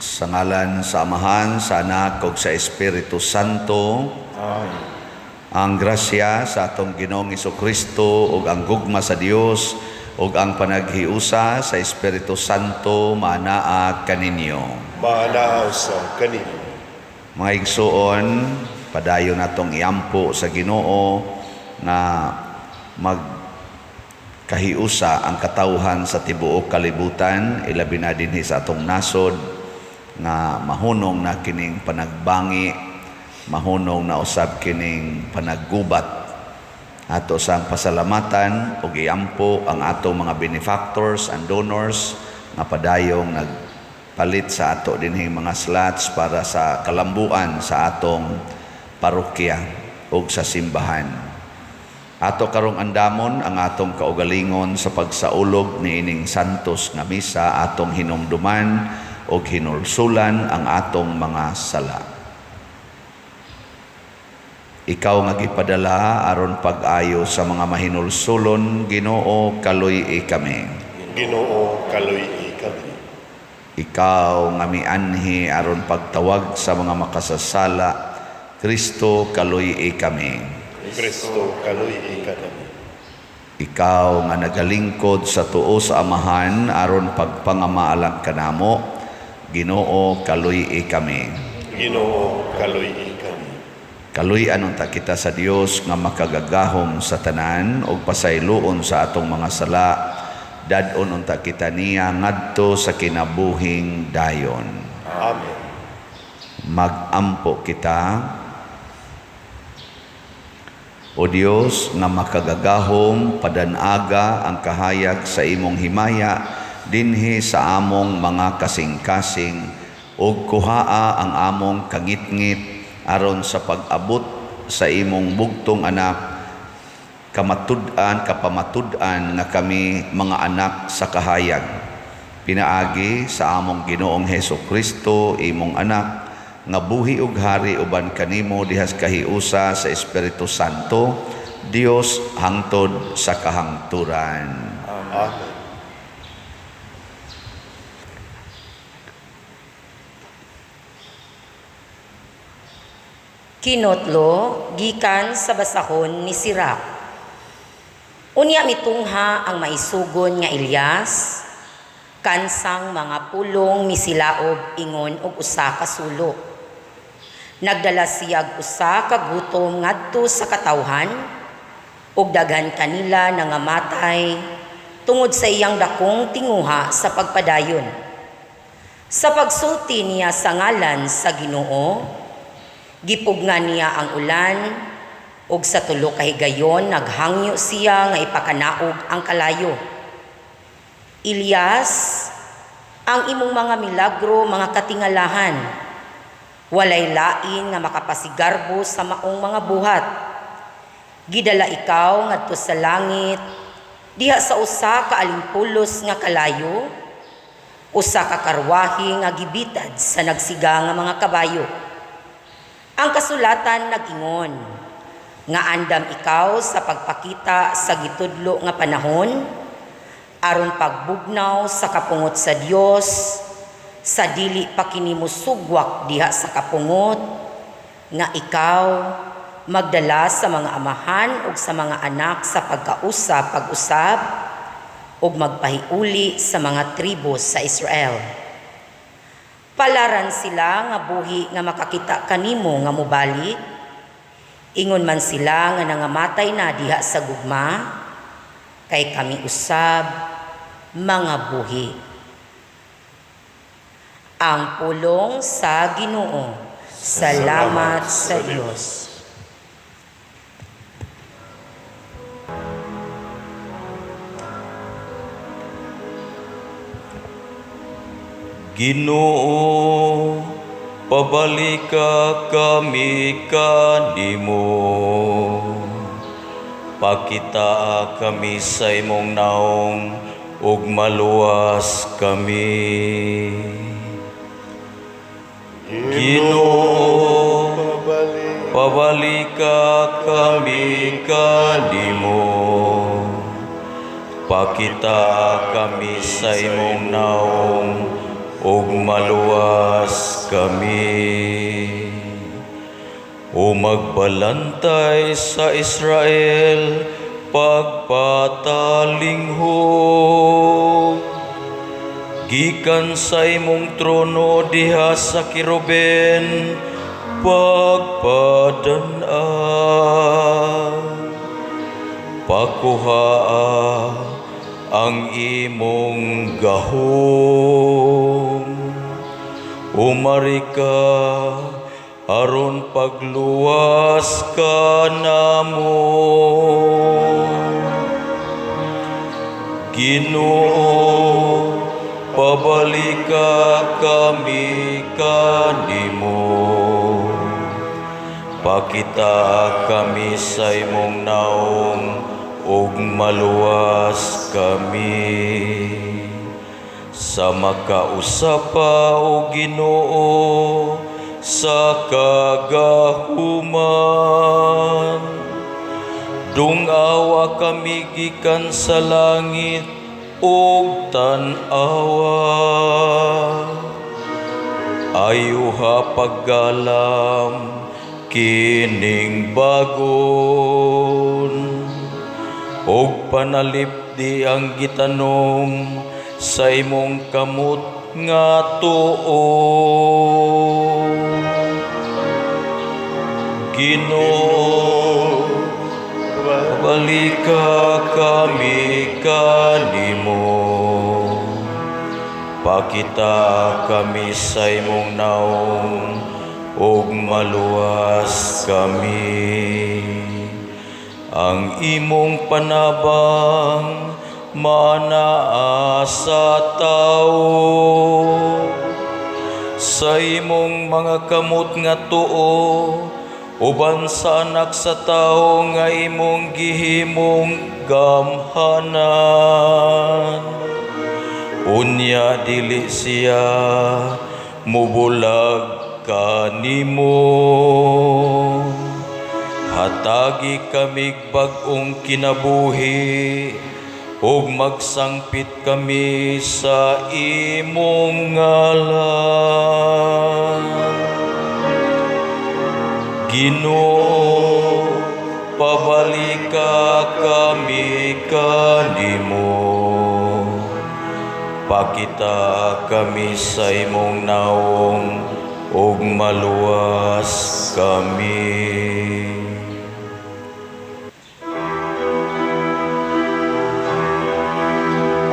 Sa ngalan sa Amahan, sa Anak, ug sa Espiritu Santo. Amen. Ang grasya sa atong Ginoong Kristo ug ang gugma sa Dios ug ang panaghiusa sa Espiritu Santo maanaa kaninyo. Maanaa usab kanimo. Mga igsuon, padayon natong iampo sa Ginoo na magkahiusa ang katawhan sa tibuok kalibutan, ilabi na dinhi sa atong nasod nga mahunong na kining panagbangi, mahunong na usab kining panaggubat. Ato sang pasalamatan ug iampo ang atong mga benefactors and donors nga padayong nagpalit sa ato dinhing mga slots para sa kalambuan sa atong parokya ug sa simbahan. Ato karong andamon ang atong kaugalingon sa pagsaulog niining santos nga misa, atong hinumduman ug hinulsulan ang atong mga sala. Ikaw nga gipadala aron pag-ayo sa mga mahinulsulon, Ginoo, kaluy-i kami. Ginoo, kaluy-i kami. Ikaw nga mianhi aron pagtawag sa mga makasasala, Kristo, kaluy-i kami. Kristo, kaluy-i kami. Ikaw nga nagalingkod sa tuo sa Amahan aron pagpangamaalang kanamo, Ginoo, kaluy-i kami. Ginoo, kaluy-i kami. Kaluy-an unta kita sa Dios nga makagagahom sa tanan ug pasayloon sa atong mga sala, dad-on unta kita niya ngadto sa kinabuhing dayon. Amen. Magampo kita. O Dios nga makagagahom, padanaga ang kahayag sa imong himaya dinhi sa among mga kasing-kasing ug kuhaa ang among kangitngit aron sa pag-abot sa imong bugtong anak, kamatud-an, kapamatud-an nga kami mga anak sa kahayag. Pinaagi sa among Ginoong Heso Kristo, imong anak, nga buhi ug hari uban kanimo dihas kahiusa sa Espiritu Santo, Dios hangtod sa kahangturan. Amen. Kinotlo gikan sa basahon ni Sirach. Unya mitungha ang maisugon nga Elias, kansang mga pulong misilaob ingon og usa ka sulo. Nagdala siyag usa ka gutom ngadto sa katawhan, ug daghan kanila nangamatay tungod sa iyang dakong tinguha sa pagpadayon. Sa pagsulti niya sa ngalan sa Ginoo, gipugnan niya ang ulan, ug sa tulo ka higayon naghangyo siya nga ipakanaog ang kalayo. Elias, ang imong mga milagro mga katingalahan, walay lain nga makapasigarbo sa maong mga buhat. Gidala ikaw ngadto sa langit, diha sa usa ka alimpulos nga kalayo, usa ka karwahe nga gibitad sa nagsiga nga mga kabayo. Ang kasulatan nag-ingon nga andam ikaw sa pagpakita sa gitudlo nga panahon aron pagbugnaw sa kapungot sa Dios sa dili pa kini mosugwak diha sa kapungot nga ikaw magdala sa mga amahan ug sa mga anak sa pagkausap pag-usab ug magpahiuli sa mga tribo sa Israel. Palaran sila nga buhi nga makakita kanimo nga mobalik. Ingon man sila nga nangamatay na diha sa gugma, kay kami usab mga buhi. Ang pulong sa Ginoo. Salamat sa Dios. Ginoo, pabalika kami kanimo. Pakitaa kami sa imong naong ug maluwas kami. Ginoo, pabalika kami kanimo. Pakitaa kami sa imong naong ug maluwas kami. O magbalantay sa Israel, pagpatalinghog. Gikan sa imong trono diha sa kiruben, pagpadan-a. Pakuhaa ang imong gahom. Umari ka aron pagluwas kanamo. Ginoo, pabalika kami kanimo. Pakita kami sa imong naong ug maluwas kami. Sa makausapa o Ginoo sa kagahuman, dungawa kami gikan sa langit ug tan-awa. Ayuha paggalam kining bagon ug panalipdi ang gitanom sa imong kamot nga tuo. Ginoo, balika kami kanimo. Pakita kami sa imong naong ug maluwas kami. Ang imong panabang maanaa sa tao. Sa imong mga kamot nga tuo, uban sa anak sa tao nga imong gihimong gamhanan. Unya dili siya mubulag kanimo. Hatagi kamig bag-ong kinabuhi ug magsangpit kami sa imong ngalan. Ginoo, pabalika kami kanimo. Pakita kami sa imong naong ug maluwas kami.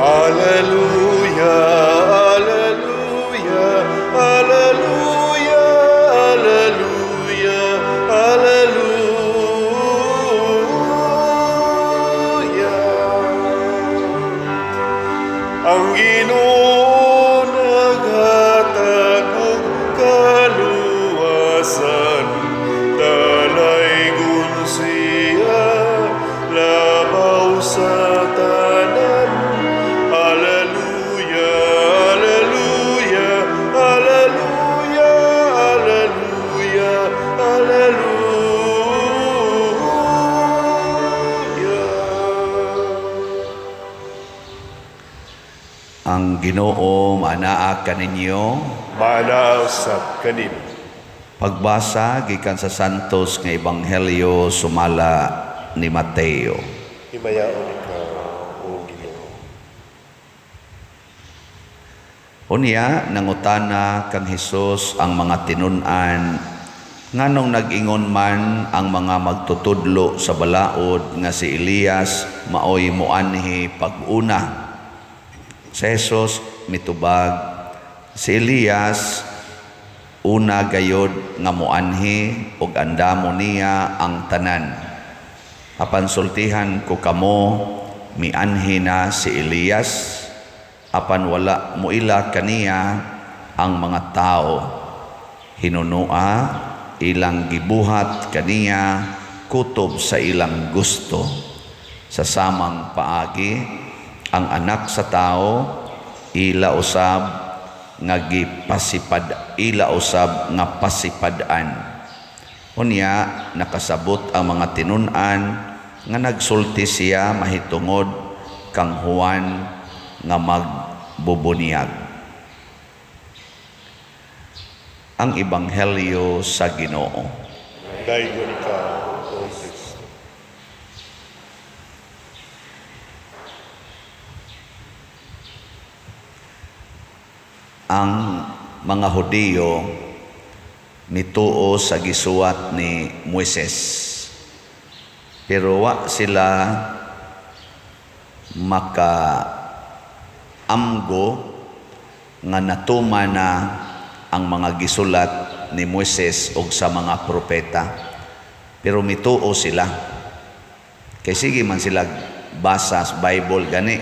Alleluia, alleluia, alleluia, alleluia, alleluia. Ang Ginoo naghatag og kaluwasan, dalaygon siya labaw sa tanan. Alleluia, alleluia, alleluia, alleluia, alleluia. Ang Ginoo maanaa kaninyo. Maanaa usab kanimo. Pagbasa gikan sa Santos nga Ebanghelyo sumala ni Mateo. Himayaon ikaw, O Ginoo. Unya nangutana kang Hesus ang mga tinun-an, nganong nag-ingon man ang mga magtutudlo sa balaod nga si Elias maoy moanhi pag-una. Si Jesus mitubag, si Elias una gayod nga moanhi ug andamo niya ang tanan. Apan sultihan ko kamo, mianhi na si Elias, apan wala muila kaniya ang mga tao. Hinunua ilang gibuhat kaniya kutob sa ilang gusto. Sa samang paagi, ang anak sa tao ila usab nga gipasipad, ila usab nga pasipad-an. Unya nakasabot ang mga tinun-an nga nagsulti siya mahitungod kang Juan nga magbubuniyag. Ang Ebanghelyo sa Ginoo. Daygon ikaw, O Kristo. Ang mga Hudiyo mituo sa gisuwat ni Moises. Pero wa sila maka amgo nga natuman na ang mga gisulat ni Moises og sa mga propeta. Pero mituo sila. Kay sige man sila basa sa Bible gani,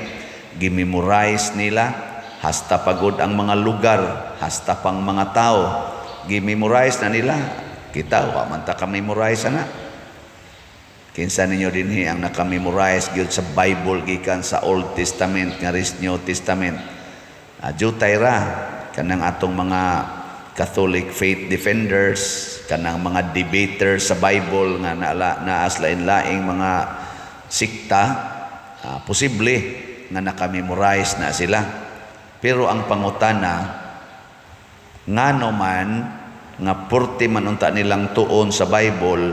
gimemorize nila hasta pagod ang mga lugar, hasta pang mga tao, gimemorize na nila. Kita wa man ta ka-memorize ana. Kinsa ninyo dinhi ang naka-memorize gyud sa Bible gikan sa Old Testament nga New Testament? Jutay ra kanang atong mga Catholic faith defenders, kanang mga debaters sa Bible nga naas lain-laing mga sikta, posible nga naka-memorize na sila. Pero ang pangutana, ngano man nga purti man unta nilang tuon sa Bible,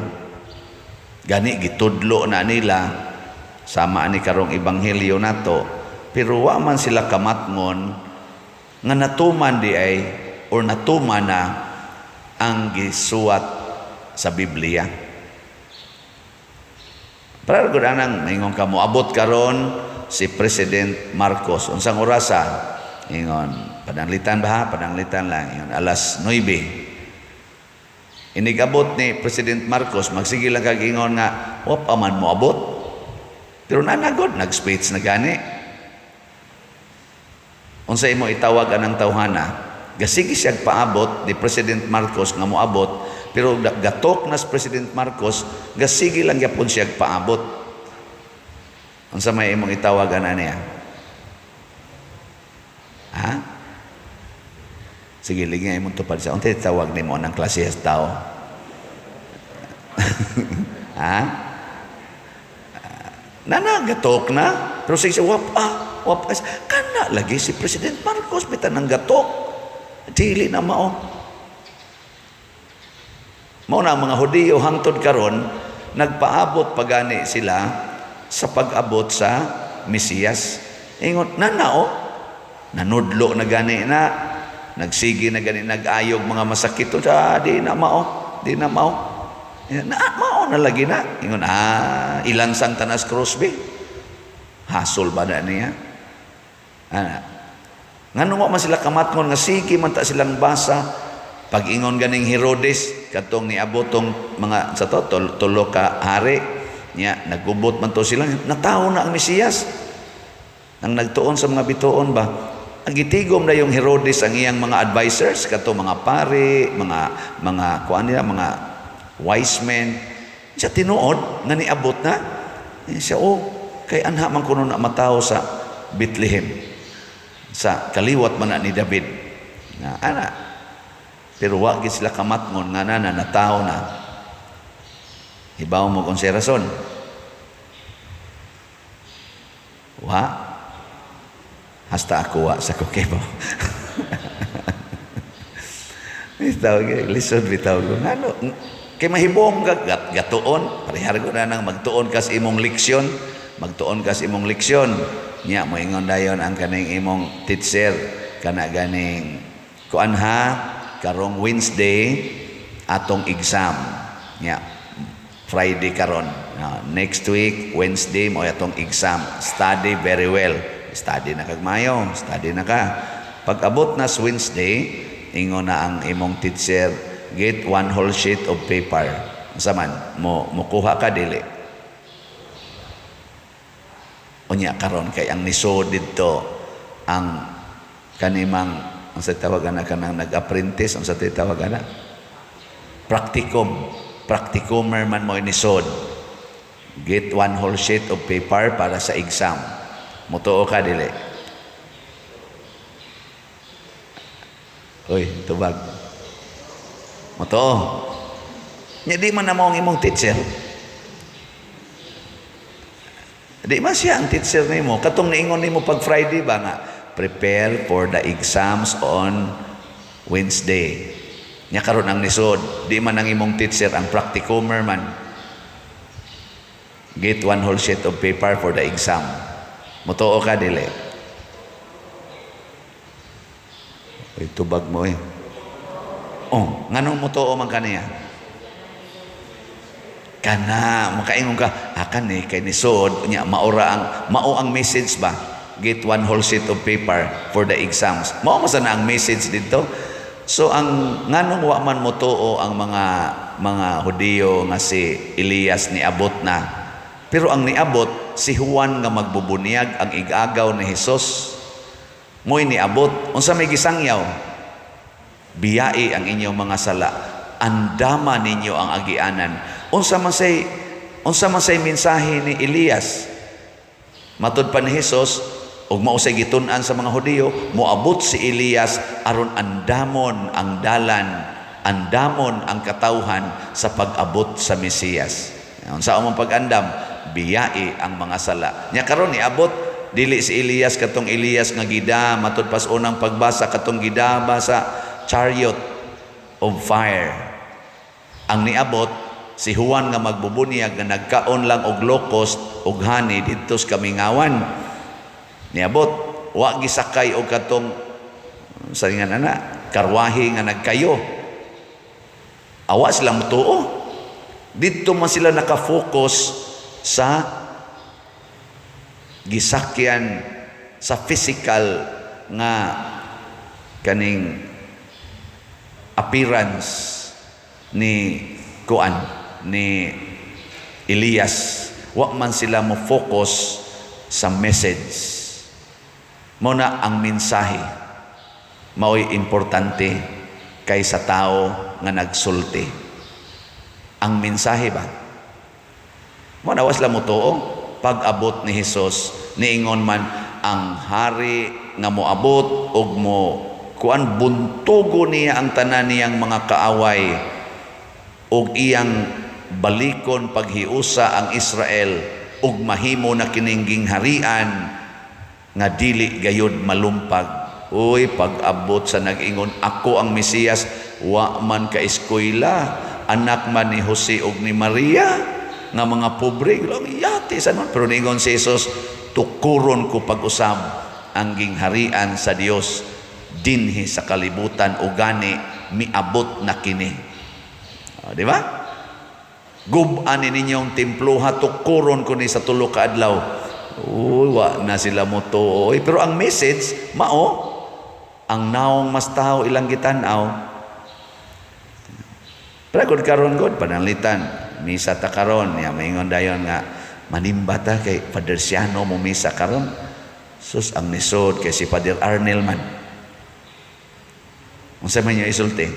gani gitudlo na nila sama ani karong ebanghelyo nato, pero wa man sila kamatngon nga natuman di ay or natuman na ang gisuwat sa Biblia. Para gud anang maingon ka moabot karon si President Marcos unsang orasa? Ingon pananglitan ba ha? Pananglitan lang ingon alas 9. Inigabot ni President Marcos, magsige lang kag ingon nga wa pa man moabot. Pero nanagod nag-speech na gani. Unsa imo itawag anang tawhana? Gasige siya paabot ni President Marcos nga moabot, pero gatok na si President Marcos, gasige lang gyapon siya paabot. Unsa may imong itawag ana niya? Ha? Sige, ligi nga imong tupad siya. Unsa itawag nimo anang klase sa tao? Ha? Nana, gatok na. Pero sige, wap, wap. Kana lagi si President Marcos, bitan ng gatok. Dili na mao. Mao na ang mga Hudiyo hangtod karon, nagpaabot pagani sila sa pag-abot sa Mesiyas. Ingon, nana o, nanudlo na gani na, nagsige na gani, nag-ayog mga masakit. Di na mao, di na mao. Na, mao na lagi na. Ingon, ilansang tanas Crosby. Hasol ba na niya? Ana. Ngano man sila kamatngon nga sige man ta silang basa. Pag ingon ganing Herodes katong niabotong mga sa to tulo ka hari nya nagubot man to sila, natawo na ang Mesiyas. Ang nagtuon sa mga bituon ba, ang gitigom na yung Herodes ang iyang mga advisors kato mga pare, mga kuan nila, mga wise men. Siya tinuod nga niabot na. Siya kay anha man kuno na matawo sa Bethlehem, sa kaliwat man na ni David. Na ana. Pero wa gid sila kamatngon nga nana natawo na. Hibaw mo kung siya rason. Wa. Hasta ako wa sa kukibo. Bitaw gyud lisod bitaw ko. Ngano kay mahibong ka gatuon, parehar ko na nang magtuon kas imong leksyon, magtuon kas imong leksyon. Nya moingon dayon ang kaning imong teacher kana ganing kuan ha karong Wednesday atong exam. Nya Friday karon. Next week Wednesday mo atong exam. Study very well. Study na kag mayo, study na ka. Pag abot na sa Wednesday, ingon na ang imong teacher, get one whole sheet of paper. Unsa man, mo mukuha ka dili. Unya karon kay ang nisod didto ang kanimang unsa tawag ana kanang nag-apprentice, unsa tawag ana? Practicum. Practicumer man mo inisod. Get one whole sheet of paper para sa exam. Mutuo ka dili. Uy, tubag. Mutuo. Nya di man na mo ang imong teacher. Di man siya ang teacher nimo. Katong niingon nimo pag Friday ba nga, prepare for the exams on Wednesday. Nya karon ang nisod, di man ang imong teacher ang practicumer man. Get one whole sheet of paper for the exam. Mutuo ka dili? Uy, tubag mo eh. Oh, nganong mutuo man kaniya? Kana makaingon ka, akan eh kay nisod nya maora ang mao ang message ba? Get one whole sheet of paper for the exams. Mao man sana ang message dito. So ang nganong wa man motuo ang mga Hudiyo nga si Elias niabot na. Pero ang niabot si Juan nga magbubunyag, ang igagaw ni Hesus. Mo'y niabot. Unsa may gisangyaw? Biyai ang inyong mga sala. Andama ninyo ang agianan. Unsa man say mensahe ni Elias? Matud pa ni Hesus ug mao say gitun-an sa mga Hudiyo, moabot si Elias aron andamon ang dalan, andamon ang katawhan sa pag-abot sa Mesiyas. Unsa among pag-andam? Biyai ang mga sala. Nya karon niabot dili si Elias katong Elias nga gida matud pas unang pagbasa, katong gidaba sa chariot of fire. Ang niabot si Juan nga magbubunyag nga nagkaon lang og locust og honey didto sa kamingawan. Niabot wa gisakay og katong sa nga ana karwahe nga nagkayo. Awa sila motuo. Didto man sila nakafocus sa gisakyan, sa physical nga kaning appearance ni kuan ni Elias. Wa man sila mo focus sa message. Mo na ang mensahe mao'y importante kaysa tao nga nagsulti. Ang mensahe ba? Mo na wa sila motuo. Pag-abot ni Hesus, niingon man ang hari nga moabot og mo kuan, buntugo niya ang tanan niyang mga kaaway ug iyang balikon paghiusa ang Israel ug mahimo na kining gingharian nga dili gayud malumpag. Uy, pag-abot sa nag-ingon, "Ako ang Mesiyas," wa man ka eskwela, anak man ni Jose ug ni Maria nga mga pobre, lang yati sa man. Pero niingon si Jesus, "Tukuron ko pag-usab ang gingharian sa Dios dinhi sa kalibutan o gani miabot na kini." O, di ba? "Gub-an ni ninyong temploha, tukuron ko ni sa 3 ka adlaw." Uy, wa na sila motuo. Uy, pero ang message mao ang naong mas tao ilang gitan-aw. Pero gud karon gud pananglitan misa ta karon ya, maingon dayon nga manimba ta kay Father Siano mo misa karon. Sus, ang nisod kay si Father Arnel man. Unsa man niya isulti?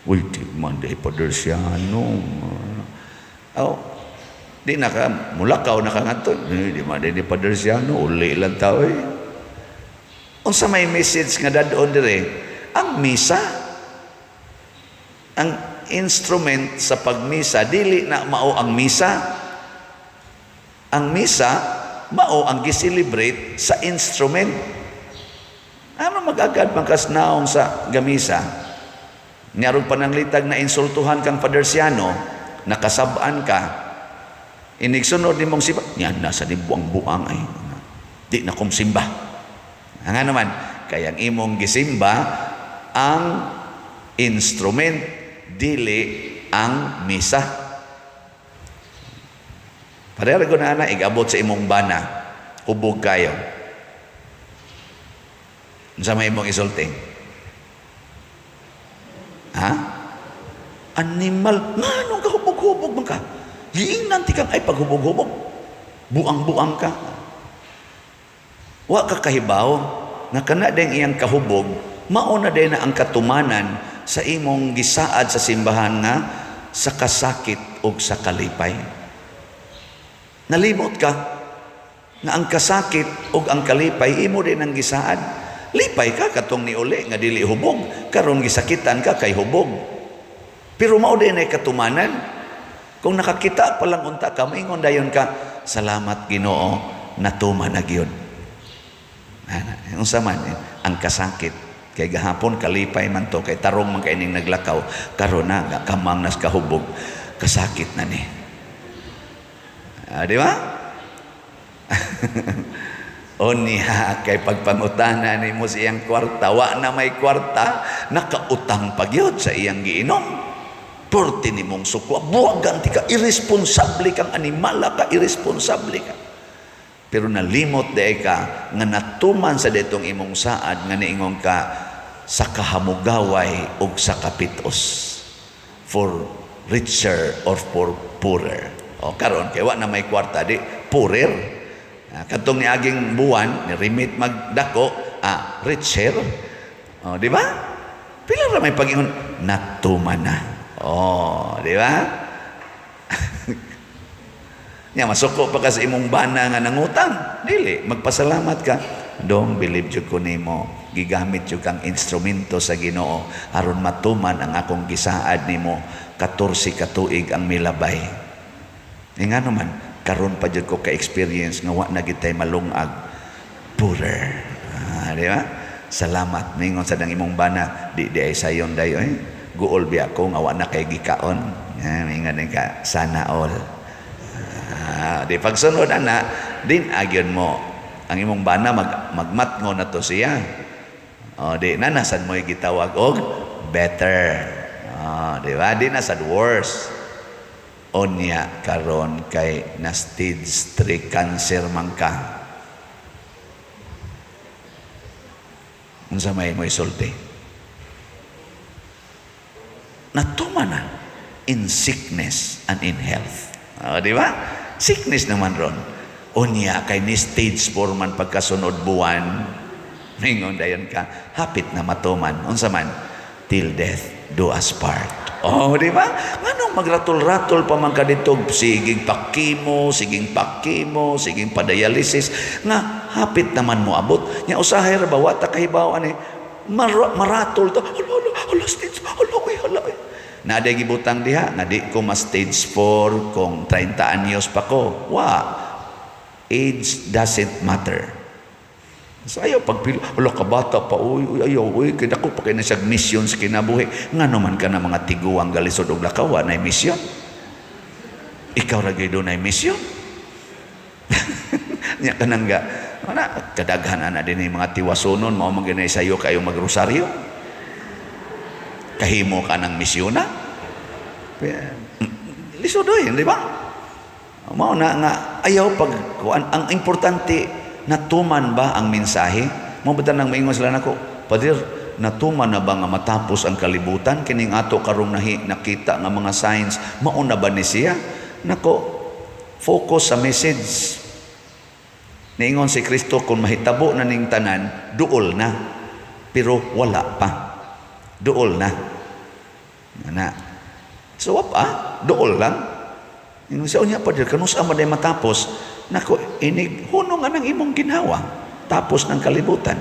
"Uy, di man di Father Siano." Oh, di na ka mulakaw na ka ngadto. "Eh, di man di Father Siano, uli lang tao eh." Unsa may message nga dadon dire? Ang misa, ang instrument sa pagmisa, dili na mao ang misa. Ang misa mao ang gi-celebrate sa instrument. Ano magagad man kas naong sa gamisa? Nyarong pananglitag na insultuhan kang Father Siano, nakasab-an ka, inigsunod nimong simba, yan nasa ni buang-buang ay. Di na kong simba. Nga naman, kaya ang imong gisimba, ang instrument, dili ang misa. Pareha ko na ana, igabot sa imong bana, hubog kayo. Unsa may imong isulti? Ha? "Animal, nganong ka hubog-hubog man ka? Giingnan ti kang ay paghubog-hubog. Buang-buang ka." Wa ka kahibaw nga kana din iyang kahubog, mao na din na ang katumanan sa imong gisaad sa simbahan nga sa kasakit o sa kalipay. Nalimot ka nga ang kasakit o ang kalipay imo din ang gisaad. Lipay ka katong niuli nga dili hubog, karon gisakitan ka kay hubog. Pero mao din ay katumanan. Kung nakakita pa lang unta ka, maingon dayon ka, "Salamat Ginoo, natuman na gyud." Unsa man ang kasakit Kay gahapon kalipay man to, kay tarong man kay ning naglakaw, karon na nga kamang nas kahubog, kasakit na ni. Ah, di ba? Unya kay pagpangutana nimo sa iyang kwarta, wa na may kwarta, nakautang pa gyud sa iyang giinom. Porte nimong sukwa, buwagan ti ka, irresponsable kang animala ka, irresponsable ka. Pero nalimot diay ka nga natuman sa ditong imong saad nga niingon ka sa kahamugaway ug sa kapitos, for richer or for poorer. O karon kay wa na may kwarta, di poorer. Kadtong niaging buwan ni remit magdako, richer. O, di ba? Pila ra may pag-ingon natuman na. O, di ba? Nya masuko pa ka sa imong bana nga nangutang. Dili, magpasalamat ka. Dong believe jud ko nimo, gigamit jud kang instrumento sa Ginoo aron matuman ang akong gisaad nimo 14 ka tuig ang milabay. E ngano man karon pa jud ko ka-experience nga wa na gid tay malungag, poorer. Di ba? Salamat ningon sa dang imong bana, di di ay sayon dayo eh. Guol biya ko nga wa na kay gikaon. Mingon ka sana all. Di pagsunod ana din agyon mo ang imong bana magmatngo na to siya. O, di na nasan mo gitawag og better. O, di ba? Di na sad worse. Onya karon kay na stage 3 cancer man ka. Unsa may mo isulti? Natuma na in sickness and in health. O, di ba? Sickness naman ron. Unya kay ni stage 4 man pagkasunod buwan, mingon dayon ka, hapit na matuman. Unsa man? Till death do us part. Oh, di ba? Nganong magratol-ratol pa man ka dito, siging pakimo, siging pakimo, siging padialysis, nga hapit naman mo abot. Nya usahay ra ba wa ta kahibaw ani maratol to. Hala, hala, hala, stage, hala, uy, hala, uy. Naaday gibutang diha nga di ko ma stage 4 kung 30 anyos pa ko. Wa. Age doesn't matter. So ayaw pagpilo, wala ka bata pa, uy, uy, ayaw, uy, kaya ako pa kayo na siyang mission sa kinabuhi. Nga naman ka na mga tiguang galisod og lakaw, na mission. Ikaw ra gyud dunay mission. Nya ka nang ga, ana, kadaghan ana din yung mga tiwasunon, mao man gyud sayo kayo magrosaryo. Kahimo ka ng misyona. Lisod oy, di ba? Mao na nga ayaw pag kuan, ang importante natuman ba ang mensahe? Mao ba nang maingon sila nako, Pader, natuman na ba nga matapos ang kalibutan kining ato karong nakita nga mga signs, mao na ba ni siya? Nako, focus sa message. Niingon si Kristo kung mahitabo na ning tanan, duol na. Pero wala pa. Duol na. Ana. So wa pa, duol lang. Ingon siya, unya Pader, kanus-a man day matapos? Nako, inig hunong anang imong ginhawa. Tapos ng kalibutan.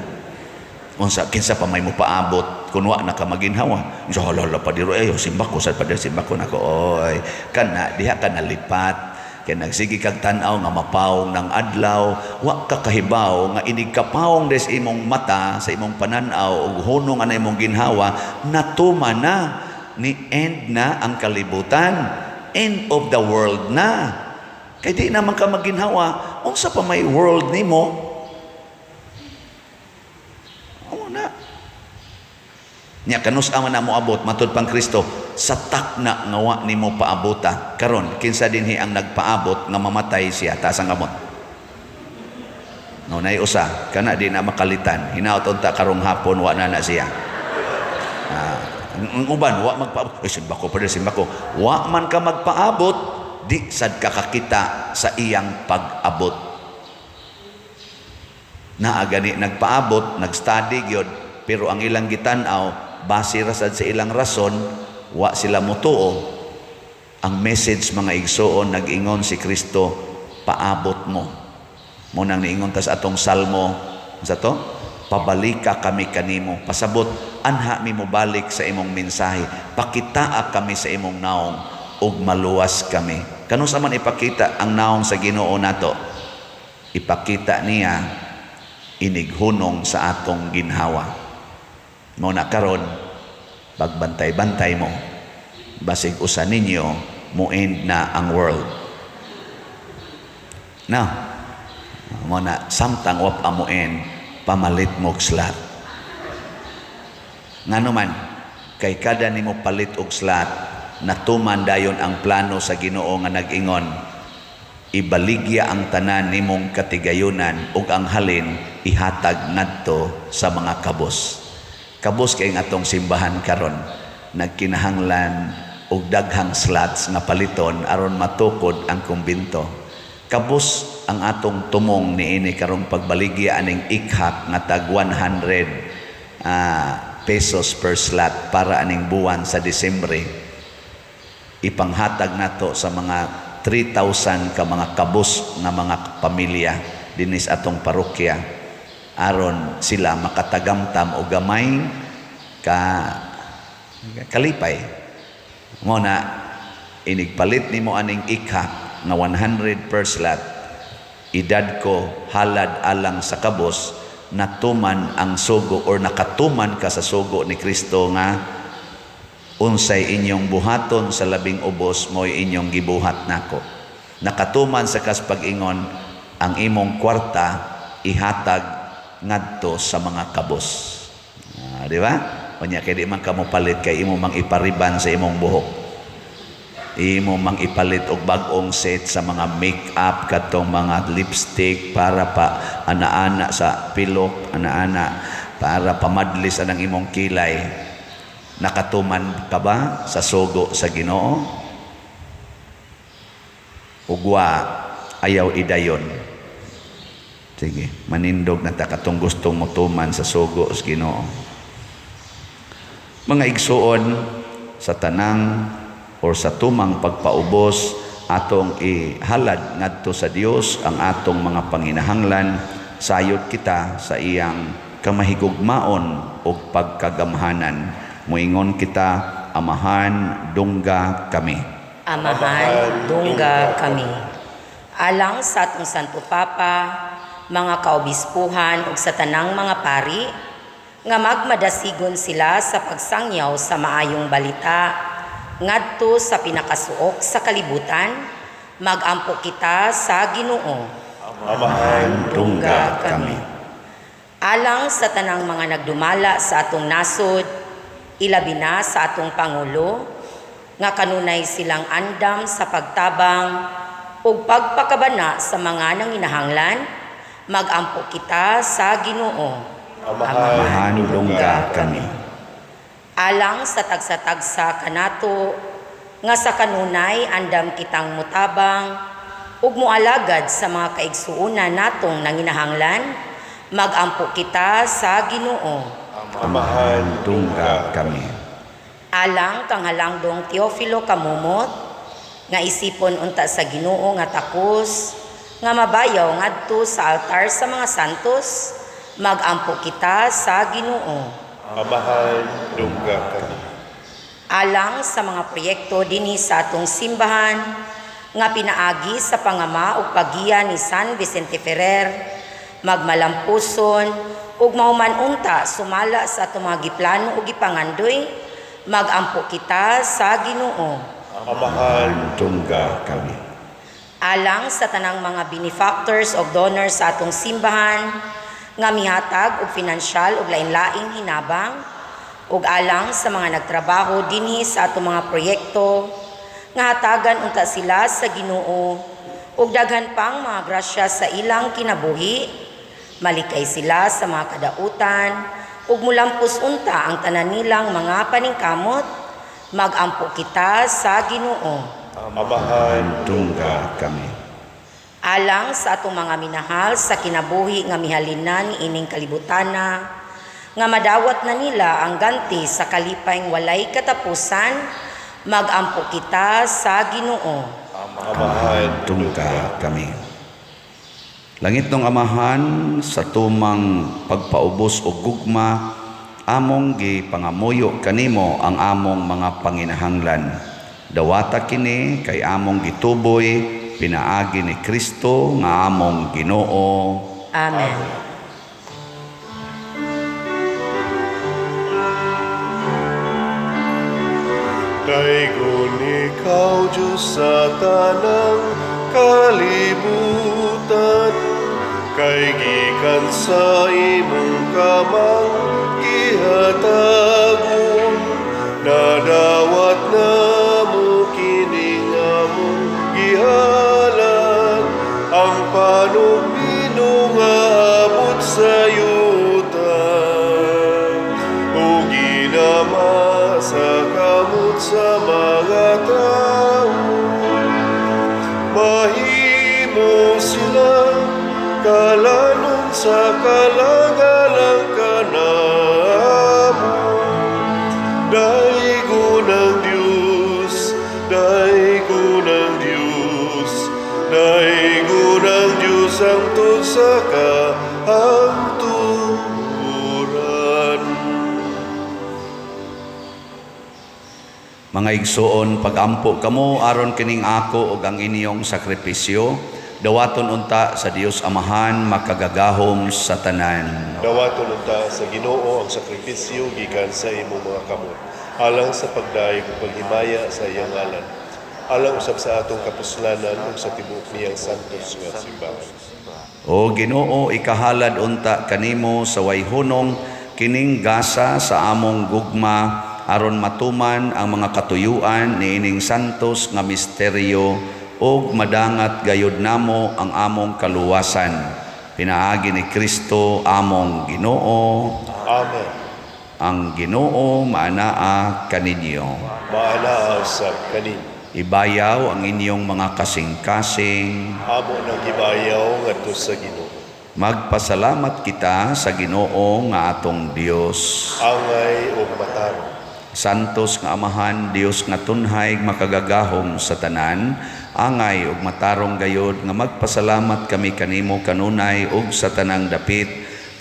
Unsa kinsa pa may mopaabot kun wa na ka maginhawa. Unsa hala hala Pader, ay simba ko sad Pader, simba ko nako. Oy, kana diha ka nalipat. Kay nagsige kag tan-aw nga mapawong ng adlaw, wa ka kahibaw nga inig kapawong des imong mata sa imong panan-aw ug hunong ana imong ginhawa, natuman na ni end na ang kalibutan. End of the world na. Kay di naman ka maginhawa, unsa pa may world nimo? Amo na. Nya kanus-a man na moabot matud pang Kristo sa takna nga wa nimo paabota. Karon kinsa dinhi ang nagpaabot nga mamatay siya, taas ang kamot. No nay usa kana di na makalitan. Hinaot unta karong hapon wa na na siya. Ang uban wa magpaabot. Ay, simba ko, Padre, simba ko. Wa man ka magpaabot, di sad ka kakita sa iyang pag-abot. Naa gani nagpaabot, nagstudy gyud, pero ang ilang gitan-aw base ra sad sa ilang rason, wa sila motuo. Ang message mga igsoon, nag-ingon si Kristo, paabot mo. Mo nang niingon tas atong salmo, sa to? Pabalika kami kanimo. Pasabot, anha mi mobalik sa imong mensahe. Pakitaa kami sa imong naong ug maluwas kami. Kanus-a man ipakita ang naong sa Ginoo nato? Ipakita niya inighunong sa atong ginhawa. Mao na karon, pagbantay-bantay mo, basig usa ninyo mo end na ang world. Now, mao na samtang wa pa mo end, pamalit mo og slot. Ngano man, kay kada nimo palit og slot, natuman dayon ang plano sa Ginoo nga nag-ingon, ibaligya ang tanan nimong katigayunan ug ang halin ihatag ngadto sa mga kabos. Kabos kay ang atong simbahan karon, nagkinahanglan og daghang slots nga paliton aron matukod ang kumbento. Kabos ang atong tumong niini karong pagbaligya aning ikhak nga tag 100 pesos per slot para aning buwan sa Disyembre. Ipanghatag nato sa mga 3,000 ka mga kabos nga mga pamilya dinis atong parokya aron sila makatagamtam og gamay ka kalipay. Mao na inigpalit nimo aning ikhak nga 100 per slot, edad ko halad alang sa kabos, natuman ang sugo or nakatuman ka sa sugo ni Kristo nga unsay inyong buhaton sa labing ubos mo'y inyong gibuhat nako. Nakatuman sa kas pag-ingon ang imong kwarta ihatag ngadto sa mga kabos. Di ba? Unya kay di man kamo palit kay imo mang ipariban sa imong buhok. Imo mang ipalit og bag-ong set sa mga make-up, katong mga lipstick para pa ana-ana sa pilok, ana-ana para pamadlis anang imong kilay. Nakatuman ka ba sa sugo sa Ginoo? Ugwa ayaw idayon. Sige, manindog na ta katong gustong motuman sa sugo sa Ginoo. Mga igsuon, sa tanang or sa tumang pagpaubos, atong ihalad ngadto sa Dios ang atong mga panginahanglan, sayod kita sa iyang kamahigugmaon ug pagkagamhanan. Moingon kita, Amahan, dungga kami. Amahan, dungga kami. Alang sa atong Santo Papa, mga kaobispuhan ug sa tanang mga pari, nga magmadasigon sila sa pagsangyaw sa maayong balita ngadto sa pinakasuok sa kalibutan, magampo kita sa Ginoo. Amahan, dungga kami. Alang sa tanang mga nagdumala sa atong nasod, ilabi na sa atong pangulo, nga kanunay silang andam sa pagtabang ug pagpakabana sa mga nanginahanglan, magampo kita sa Ginoo. Amahan, Amahan, dungga kami. Alang sa tagsa-tagsa kanato, nga sa kanunay andam kitang mutabang ug moalagad sa mga kaigsuonan natong nanginahanglan, magampo kita sa Ginoo. Amahan, dungga kami. Alang kang halangdong Teofilo Kamumot, nga isipon unta sa Ginoo nga takos, nga mabayaw ngadto sa altar sa mga santos, magampo kita sa Ginoo. Amahan, dungga kami. Alang sa mga proyekto dinhi sa atong simbahan nga pinaagi sa pangama ug paggiya ni San Vicente Ferrer, magmalampuson ug mahuman unta sumala sa atong mga giplano ug gipangandoy, magampo kita sa Ginoo. Amahan, Dungga kami. Alang sa tanang mga benefactors o donors sa atong simbahan nga mihatag og finansyal ug lain-laing hinabang, ug alang sa mga nagtrabaho dinhi sa atong mga proyekto nga hatagan unta sila sa Ginoo ug daghan pang mga grasya sa ilang kinabuhi, malikay sila sa mga kadautan ug mulampos unta ang tanan nilang mga paningkamot, magampo kita sa Ginoo. Amahan, Dungga kami. Alang sa atong mga minahal sa kinabuhi nga mihalinan ining kalibutana, nga madawat na nila ang ganti sa kalipay walay katapusan, magampo kita sa Ginoo. Amahan, Dungga kami. Langit ng Amahan, sa tumang pagpaubos o gugma, among gipangamuyo kanimo ang among mga panginahanglan. Dawata kini kay among gituboy pinaagi ni Kristo nga among Ginoo. Amen. Daygon ikaw, Diyos, sa tanang kalibutan, kay gikan sa imong kamang gihatagon, nadawat namo kining among gihalad, ang panugbino nga abot sa yuta ug ginama sa kamot sa mga tao. Mahimo sila kalanon sa kalagalang kanamo. Daygon ang Diyos, daygon ang Diyos, daygon ang Diyos hangtod sa kahangturan. Mga igsoon, pagampo kamo aron kining ako ug ang inyong sakripisyo, dawaton unta sa Dios Amahan makagagahom sa tanan. Dawaton unta sa Ginoo ang sakripisyo gikan sa imong mga kamot, alang sa pagdayeg ug paghimaya sa iyang ngalan, alang usab sa atong kapuslanan ug sa tibuok niyang santos nga simbahan. O Ginoo, ikahalad unta kanimo sa wayhunong kining gasa sa among gugma aron matuman ang mga katuyuan niining santos nga misteryo ug madangat gayud namo ang among kaluwasan. Pinaagi ni Kristo among Ginoo. Amen. Ang Ginoo maanaa kaninyo. Maanaa usab kaninyo. Ibayaw ang inyong mga kasing-kasing. Amo nang gibayaw ngadto sa Ginoo. Magpasalamat kita sa Ginoo nga atong Dios. Angay ug matarong. Santos nga Amahan, Dios nga tunhay makagagahom sa tanan, angay ug matarong gayod nga magpasalamat kami kanimo kanunay ug sa tanang dapit,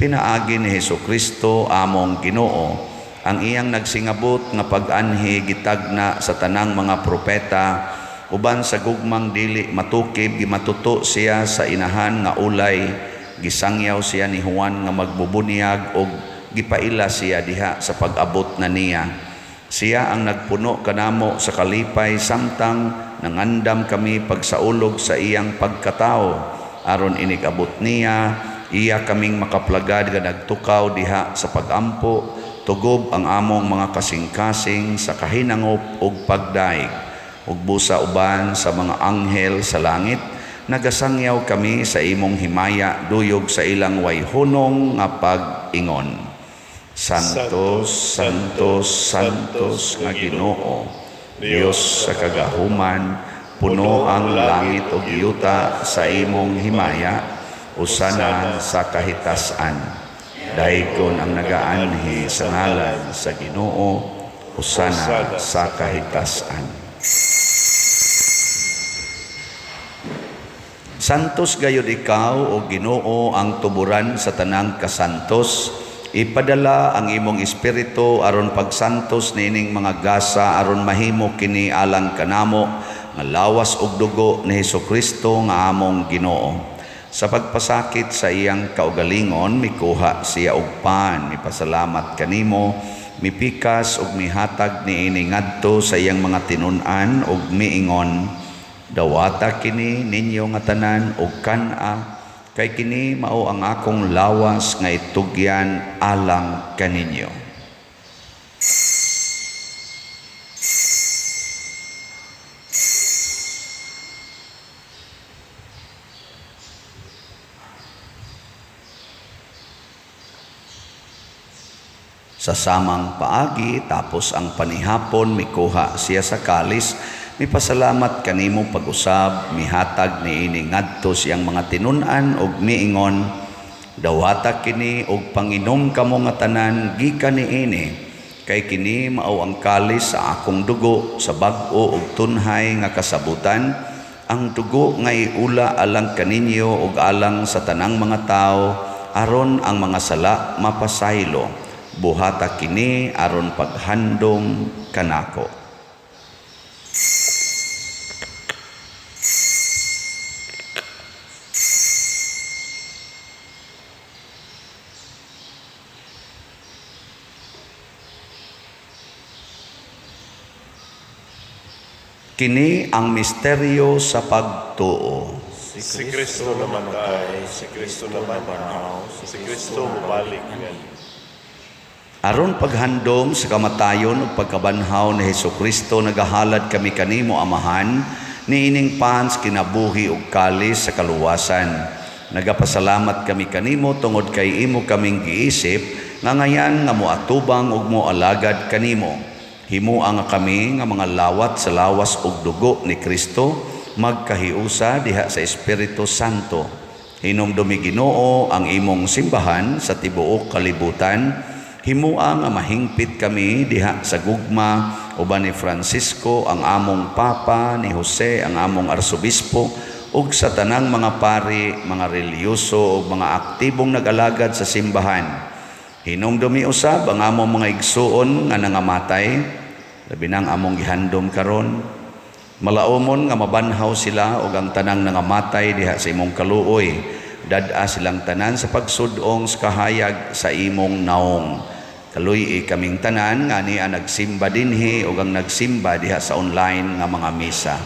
pinaagi ni Hesukristo among Ginoo. Ang iyang nagsingabot nga pag-anhi gitagna sa tanang mga propeta, uban sa gugmang dili matukib gimatuto siya sa inahan nga ulay, gisangyaw siya ni Juan nga magbubunyag og gipaila siya diha sa pag-abot na niya. Siya ang nagpuno kanamo sa kalipay samtang nangandam kami pagsaulog sa iyang pagkatao, aron inig-abot niya iya kaming makaplagad nga nagtukaw diha sa pagampo, tugob ang among mga kasing-kasing sa kahinangop ug pagdaig. Ug busa uban sa mga anghel sa langit, nagasangyaw kami sa imong himaya duyog sa ilang wayhunong nga pag-ingon. Santos, Santos, Santos nga Ginoo, Dios sa kagahuman, puno ang langit ug yuta sa imong himaya, usana sa kahitasan. Daygon ang nagaanhi sa ngalan sa Ginoo, usana sa kahitasan. Santos gayud ikaw o Ginoo ang tuburan sa tanang kasantos. Ipadala ang imong espiritu aron pagsantos niining mga gasa aron mahimo kini alang kanamo nga lawas ug dugo ni Hesukristo nga among Ginoo. Sa pagpasakit sa iyang kaugalingon, mikuha siya og pan, mipasalamat kanimo, mipikas ug mihatag niini ngadto sa iyang mga tinun-an ug miingon, dawata kini ninyo nga tanan ug kan-a, kay kini mao ang akong lawas nga itugyan alang kaninyo. Sa samang paagi, tapos ang panihapon, mikuha siya sa kalis, mipasalamat kanimo pag-usab, mihatag niini ngadto siyang mga tinun-an ug miingon, dawata kini og panginom kamo nga tanan gikan niini, kay kini mao ang kalis sa akong dugo sa bag-o ug tunhay nga kasabutan, ang dugo nga iula alang kaninyo ug alang sa tanang mga tawo, aron ang mga sala mapasaylo. Buhata kini aron paghandom kanako. Kini ang misteryo sa pagtuo. Si Kristo namatay, si Kristo nabanhaw, si Kristo mobalik nganhi. Aron paghandom sa kamatayon ug pagkabanhaw ni Hesukristo, nagahalad kami kanimo, Amahan, niining pan sa kinabuhi ug kalis sa kaluwasan. Nagapasalamat kami kanimo tungod kay imo kaming giisip nga ngayan nga moatubang ug moalagad kanimo. Himoa nga kami nga mga lawat sa lawas ug dugo ni Kristo magkahiusa diha sa Espiritu Santo. Hinumdumi, Ginoo, ang imong simbahan sa tibuok kalibutan. Himua nga mahingpit kami diha sa gugma uban ni Francisco ang among Papa, ni Jose ang among Arsobispo, ug sa tanang mga pari, mga relihiyoso ug mga aktibong nag-alagad sa simbahan. Hinumdumi usab ang among mga igsuon nga nangamatay, labi nang among gihandom karon. Malaumon nga mabanhaw sila ug ang tanang nangamatay diha sa imong kaluoy. Dad-a silang tanan sa pagsud-ong sa kahayag sa imong naong. Kaluy-i kaming tanan nga ania nagsimba dinhi ug ang nagsimba diha sa online nga mga misa.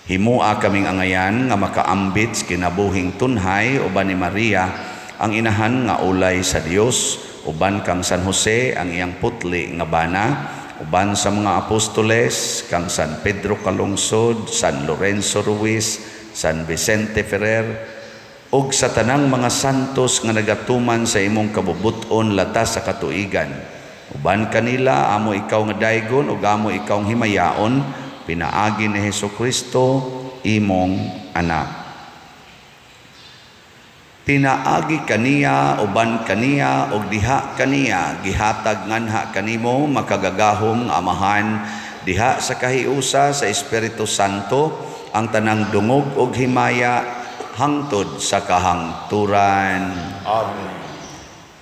Himua kaming angayan nga makaambit sa kinabuhing tunhay uban ni Maria ang inahan nga ulay sa Dios, uban kang San Jose ang iyang putli nga bana, uban sa mga apostoles kang San Pedro Calungsod, San Lorenzo Ruiz, San Vicente Ferrer ug sa tanang mga santos nga nagatuman sa imong kabubut-on latas sa katuigan. Uban kanila amo ikaw nga daygon ug amo ikaw himayaon pinaagi ni Hesukristo imong anak. Pinaagi kaniya, uban kaniya ug diha kaniya, gihatag nganha kanimo, makagagahom nga Amahan, diha sa kahiusa sa Espiritu Santo, ang tanang dungog ug himaya hangtod sa kahangturan. Amen.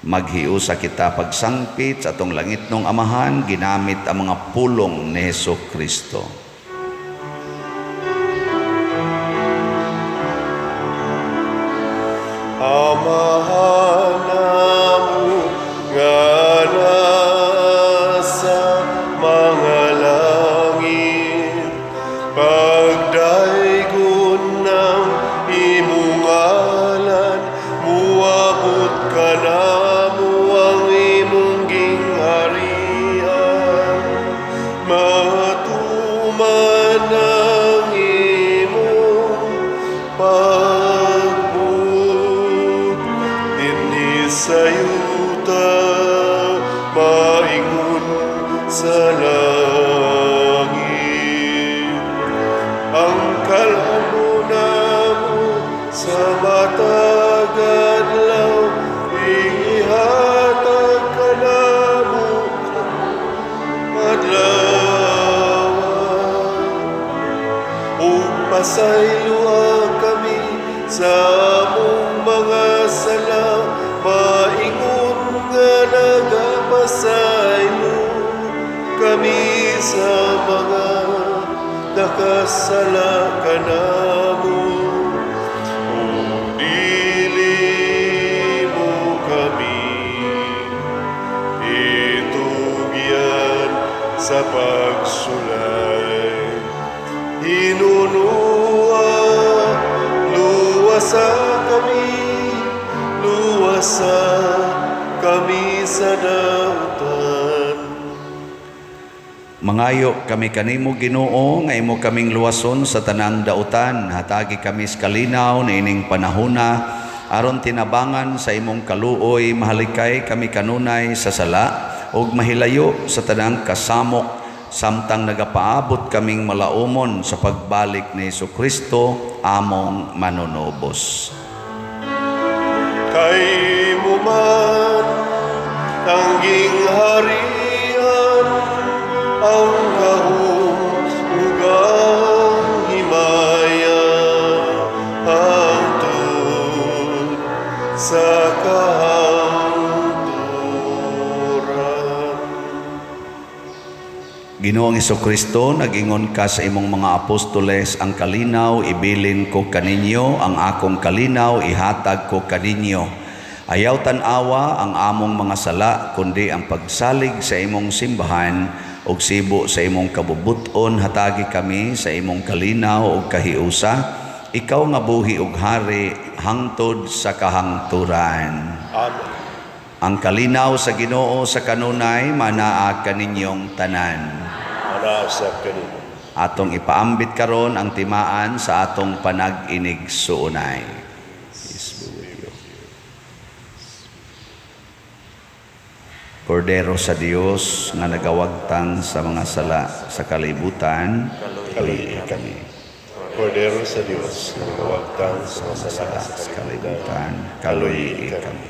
Maghiusa kita pagsangpit sa atong langitnong Amahan ginamit ang mga pulong ni Hesukristo. Amahan namo nga nasa mga langit, pagdaygon ng imong ngalan, muabot kanamo ang imong gingharian, matuman ang imong pagbuot dinhi sa yuta maingon sa langit. Ang kalamo namo sa matag adlaw ihatag kanamo adlaw, ug pasayloa kami sa among mga sala maingon nga nagapasaylo kami sa mga nakasala kanamo, ug dili mo kami itugyan sa pagsulay. Hinunua, luwasa kami, luwasa kami sa dautan. Mangayo kami kanimo, Ginoo, nga imo kaming luwason sa tanang dautan. Hatagi kami sa kalinaw niining panahona aron tinabangan sa imong kaluoy mahalikay kami kanunay sa sala ug mahilayo sa tanang kasamok samtang nagapaabot kaming malaumon sa pagbalik ni Hesukristo among manunubos. Kay imo man ang gingharian, ang gahom ug ang himaya hangtod sa kahangturan. Ginoong Hesukristo, nag-ingon ka sa imong mga apostoles, "Ang kalinaw ibilin ko kaninyo, ang akong kalinaw ihatag ko kaninyo." Ayaw tan-awa ang among mga sala, kundi ang pagsalig sa imong simbahan. Ug sibo sa imong kabubuton, hatagi kami sa imong kalinaw ug kahiusa. Ikaw nga buhi ug hari hangtod sa kahangturan. Amen. Ang kalinaw sa Ginoo sa kanunay manaa kaninyong tanan. Anaa usab kanimo. Atong ipaambit karon ang timaan sa atong panag-inigsuonay. Peace be with you. Kordero sa Dios nga nagawagtang sa mga sala sa kalibutan, kaluy kami. Kordero sa Dios nga nagawagtang sa mga sala Sala sa sa kalibutan, kalibutan, kaluy kami.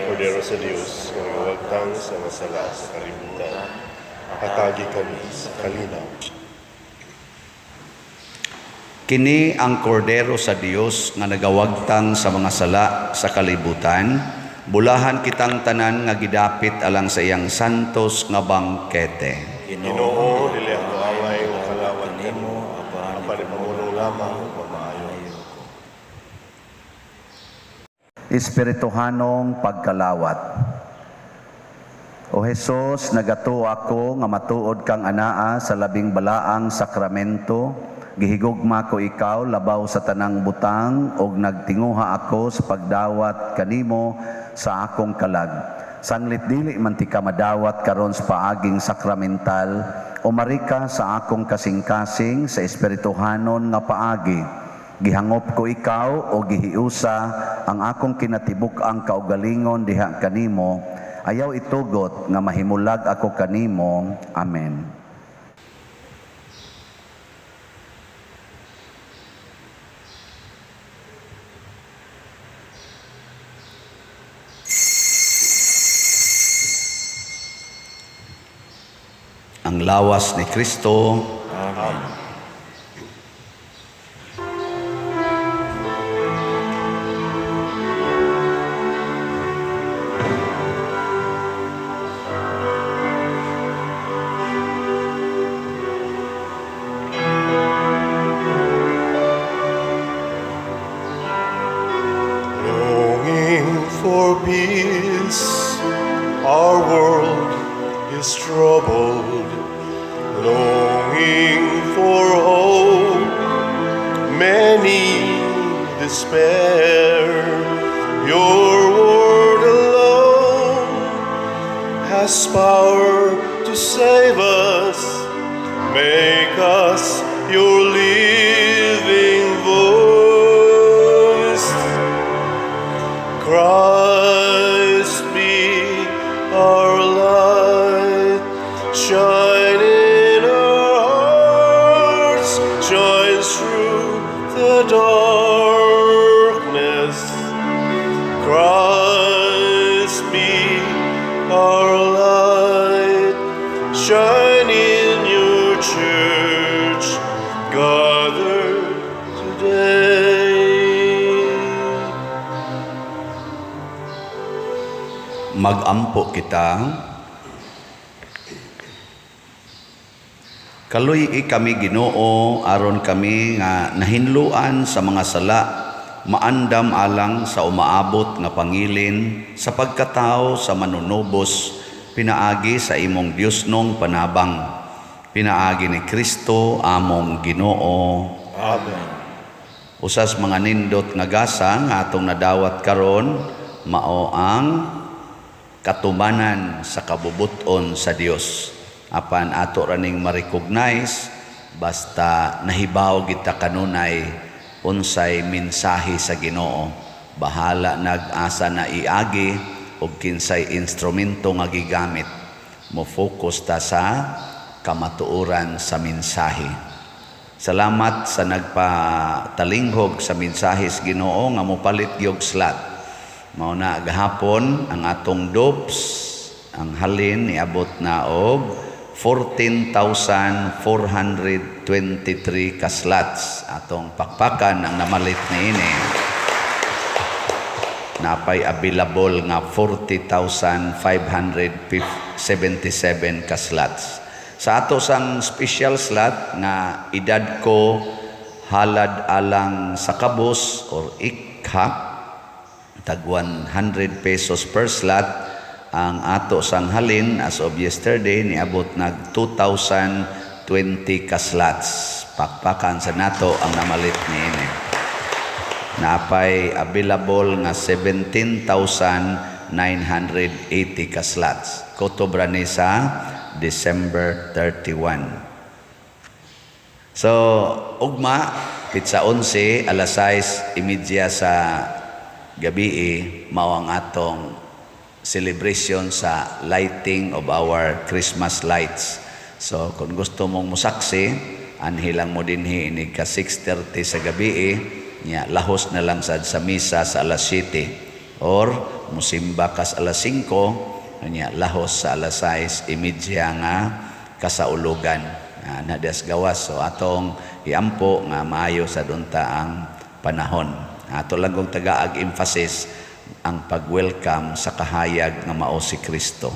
Kordero sa Dios nga nagawagtang sa mga sala sa kalibutan, hatagi kami sa kalinaw. Kini ang kordero sa Dios nga nagawagtang sa mga sala sa kalibutan. Bulahan kitang tanan nga gidapit alang sa iyang santos nga bangkete. Ginoo, dili ako angay nga kalawat kanimo, apan ipamulong lamang ug mamaayo. Espirituhanong pagkalawat. O Hesus, nagatuo ako nga matuod kang anaa sa labing balaang sakramento. Gihigugma ko ikaw labaw sa tanang butang ug nagtinguha ako sa pagdawat kanimo sa akong kalag. Sanglit dili man tika madawat karon sa paaging sakramental, umarika sa akong kasing-kasing sa espirituhanon nga paagi. Gihangop ko ikaw o gihiusa ang akong kinatibuk-ang kaugalingon diha kanimo. Ayaw itugot nga mahimulag ako kanimo. Amen. Ang lawas ni Kristo. Amen. Longing for peace, our world is troubled. Longing for hope, many despair. Your word alone has power to save us. Make us your living voice. Christ be our light, shine in our hearts, shine through the darkness. Christ be our light, shine in your church, gathered today. Magampo kita. Kaluy-i kami Ginoo aron kami nga nahinluan sa mga sala, maandam alang sa umaabot nga pangilin sa pagkatao sa manunubos, pinaagi sa imong Diosnong panabang, pinaagi ni Kristo among Ginoo. Amen. Usas mga nindot nga gasa nga atong nadawat karon mao ang katumanan sa kabubuton sa Dios. Apan ato raning ma-recognize basta nahibaw kita kanunay unsay mensahe sa Ginoo. Bahala nag-asa na iagi og kinsay instrumento nga gigamit. Mo-focus ta sa kamatuoran sa mensahe. Salamat sa nagpatalinghog sa mensahe sa Ginoo nga mopalit gyud slot. Mao na gahapon ang atong dupes ang halin niabot na og 14,423 ka slots. Atong pakpakan ang namalit niini. Napay available nga 40,577 ka slots. Sa ato sang special slot nga edad ko halad alang sa kabus or ikhap, tag 100 pesos per slot, Ang ato sang halin as of yesterday, niabot nag 2,020 ka slots. Pakpakan sa nato ang namalit niini. Napay available nga 17,980 ka slots. Kutob ra ni sa December 31. So, ugma, petsa 11, alas 6:30 sa gabi, mao ang atong celebration sa lighting of our Christmas lights. So, kung gusto mong musaksi, anhi lang mo dinhi inig ka 6:30 sa gabi, nya lahos na lang sad sa misa sa alas 7 or musimba kas alas 5, nya lahos sa alas 6:30 nga kasaulugan na des gawas. So atong iampo nga maayo sa dunta ang panahon. Ato lang kong tagaag emphasis ang pag-welcome sa kahayag nga mao si Kristo.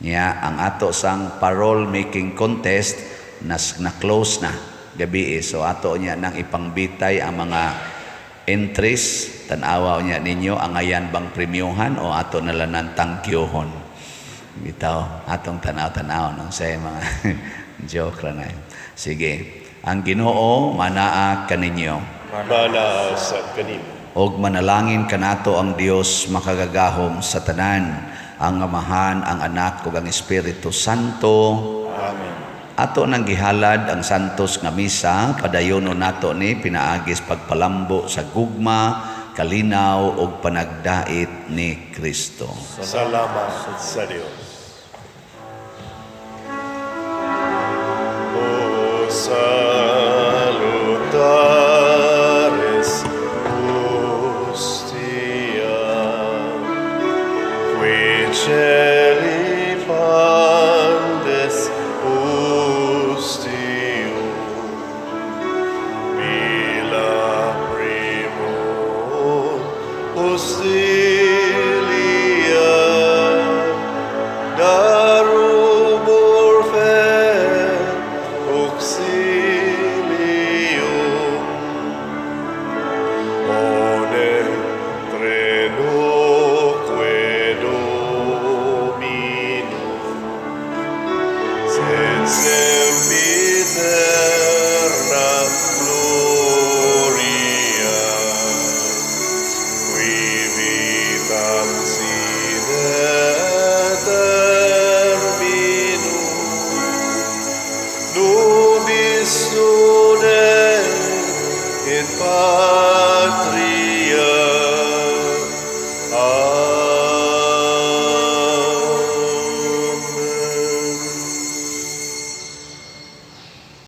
Nya ang ato sang parol making contest nas na close na gabi. So ato niya nang ipangbitay ang mga entries. Tan-awa niya ninyo angayan bang premyohan o ato na lang ng tangkyuhon. Bitaw atong tanaw-tanaw no sa mga joke ra na yun. Sige, ang Ginoo manaa kaninyo. Manaa sa kanimo. Og manalangin kanato ang Dios makagagahom sa tanan, ang Amahan, ang Anak ug ang Espiritu Santo. Amen. Ato nang gihalad ang santos nga misa, padayono nato ni pinaagis pagpalambo sa gugma, kalinaw ug panagdait ni Kristo. Salamat sa Dios. O salutaris hostia, qui celi pandes ostium, mila primo hostilia, da rubor fer auxilium, pone trenoque Dominum, sed sempiterna gloria, qui vitam sine termino, nobis done in Patria.